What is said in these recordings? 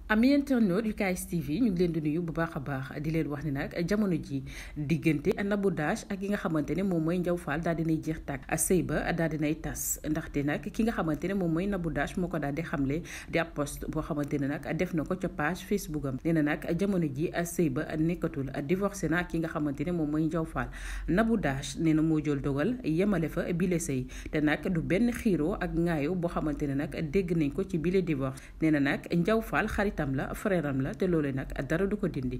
ami internaute yu KS TV ñu ngi leen di nuyu bu baax a baax di leen wax ni nag jamono ji diggante Nabou Dash ak ki nga xamante ne moom mooy Ndiaw Fall daal dinay jeex tàkk sëy ba daal dinay tas ndaxte nag ki nga xamante ne moom mooy Nabou Dash moo ko daal di xamle di ab post boo xamante ne nag def na ko ca page Facebook am nee na nag jamono ji sëy ba nekkatul divorcé na ki nga xamante ne moom mooy Ndiaw Fall. Nabou Dash nee na moo jël dogal yemale fa bile sëy te nag du benn xiiroo ak ŋaayo boo xamante ne nag dégg nañ ko ci bile divorce nee na nag Ndiaw Fall tam la frère am la te loolee nag dara du ko dindi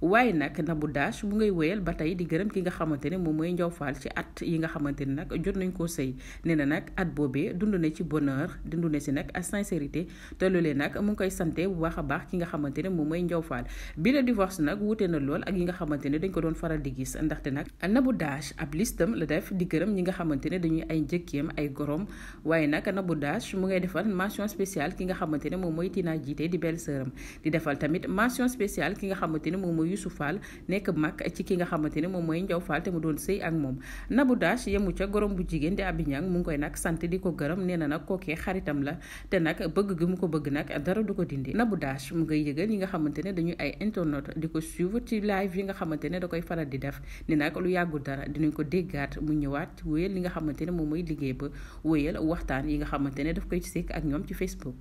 waaye nag Nabou Dash mu ngay wéyal ba tey di gërëm ki nga xamante ne moom mooy Ndiaw Fall ci at yi nga xamante ne nag jot nañ koo sëy nee na nag at boobee dund na ci bonheur dund na si nag sincérité te loolee nag mu ngi koy sante bu baax a baax ki nga xamante ne moom mooy Ndiaw Fall bi la divorce nag wuute na lool ak yi nga xamante ne dañ ko doon faral di gis ndaxte nag Nabou Dash ab listam la def di gërëm ñi nga xamante ne dañuy ay njëkkeem ay gorom waaye nag Nabou Dash mu ngay defal mention spéciale ki nga xamante ne moom mooy Tina Jité di belle sœuram di defal tamit mention spéciale ki nga xamante ne moom mooy Youssou Fall nekk mag ci ki nga xamante ne moom mooy Ndiaw Fall te mu doon sëy ak moom. Nabou Dash yemu ca gorom bu jigéen di Abi Niang mu ngi koy nag sant di ko gërëm nee na nag kookee xaritam la te nag bëgg gi mu ko bëgg nag dara du ko dindi. Nabou Dash mu ngay yëgal ñi nga xamante ne dañuy ay internautes di ko suivre ci live yi nga xamante ne da koy faral di def ni nag lu yàggul dara dinañ ko déggaat mu ñëwaat wéyal li nga xamante ne moom mooy liggéey ba wéyal waxtaan yi nga xamante ne daf koy sekk ak ñoom ci Facebook.